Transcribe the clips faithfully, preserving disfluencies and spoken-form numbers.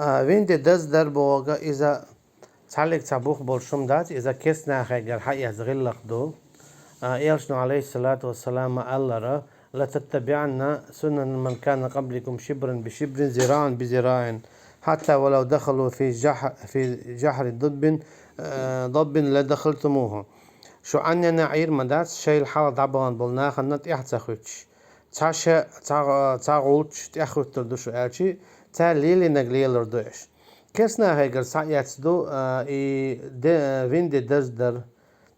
А, виндий даз дар бохург иза цхьаллиг цхьа бух болуш хӀума дац, иза керста нахегара хьаэцна гӀиллакх ду. А, Элчано, Ӏалайхиссалату вассалам, ма аллара: «لتتبعن سنن من كان قبلكم شبرا بشبر ذراعا بذراع حتى ولو دخلوا في جح-، في جحر ضب، آ، ضب لدخلتموه». Шу Ӏаннена Ӏийр ма дац, шайл хьалха дӀабахана болу нахана тӀаьхьа ца хуьттуш. Цхьа ша, цхьа, цхьа гӀулч тӀаьхьахӀуьттур ду шу аьлчи, цара лелийнарг лелор ду аша. Керста нахегара схьаэцна ду, а, и де-, виндий даз дар,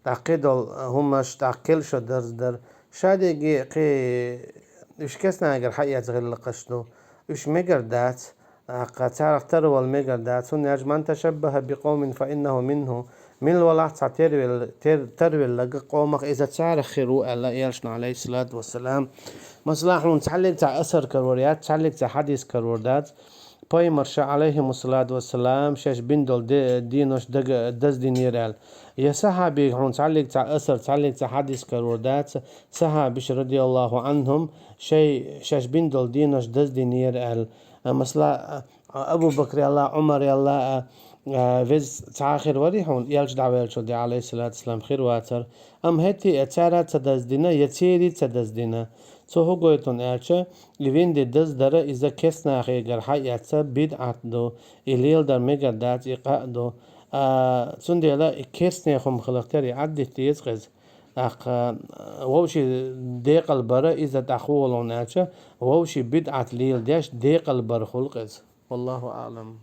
тӀаккха кхидолу хӀумаш, тӀаккха кхин шо даз дар. Шадерриге кхин уьш керста нахегара хьаэцна гӀиллакхаш ду. Уьш мегар дац, тӀаккха царах тарвала мегар дац. ХӀунда аьлча: «من تشبه بقوم فإنه منهم». Мила валахь цхьа тервел-, тер-, тарвелларг къомах, иза царах хир ву аьлла Элчано, Ӏалайхиссалату вассалам. Масала, хьуна цхьаллиг цхьа асар карор яц, цхьаллиг цхьа хьадис карор дац. Пайхамарша, Ӏалайхимуссалату вассалам, шаьш бина долу де-, денош дага-, даздинера аьлла. Я сахьабига хьуна цхьаллиг цхьа асар, цхьаллиг цхьа хьадис карор дац, сахьабаш, радияллаху Ӏанхум, шай, шаьш бина долу денош даздинера аьлла. А, масала, а, Абу Бакр ялла, Ӏумар ялла, а, а, веза цхьа а хир варий хьуна, Элча дӀавеллачул тӀаьхьа, Ӏалайхиссалату вассалам, хир вацара. Амма хӀетте а цара ца даздина, я церий ца даздина. Цо хӀун гойту аьлча, и виндий даз дара иза керста нахегара хьаэцна бидӀат ду, и леладар мегар дац, и къа а ду. А, цундела и керстанех хӀума хиларх тера и Ӏаддита деза-кх иза. ТӀаккха, а, вовшийн декъал бара иза тӀаккха хӀун волу аьлча, вовшийн бидӀат леладеш декъал бар хуьлу-кх иза. Валлаху аӀлам.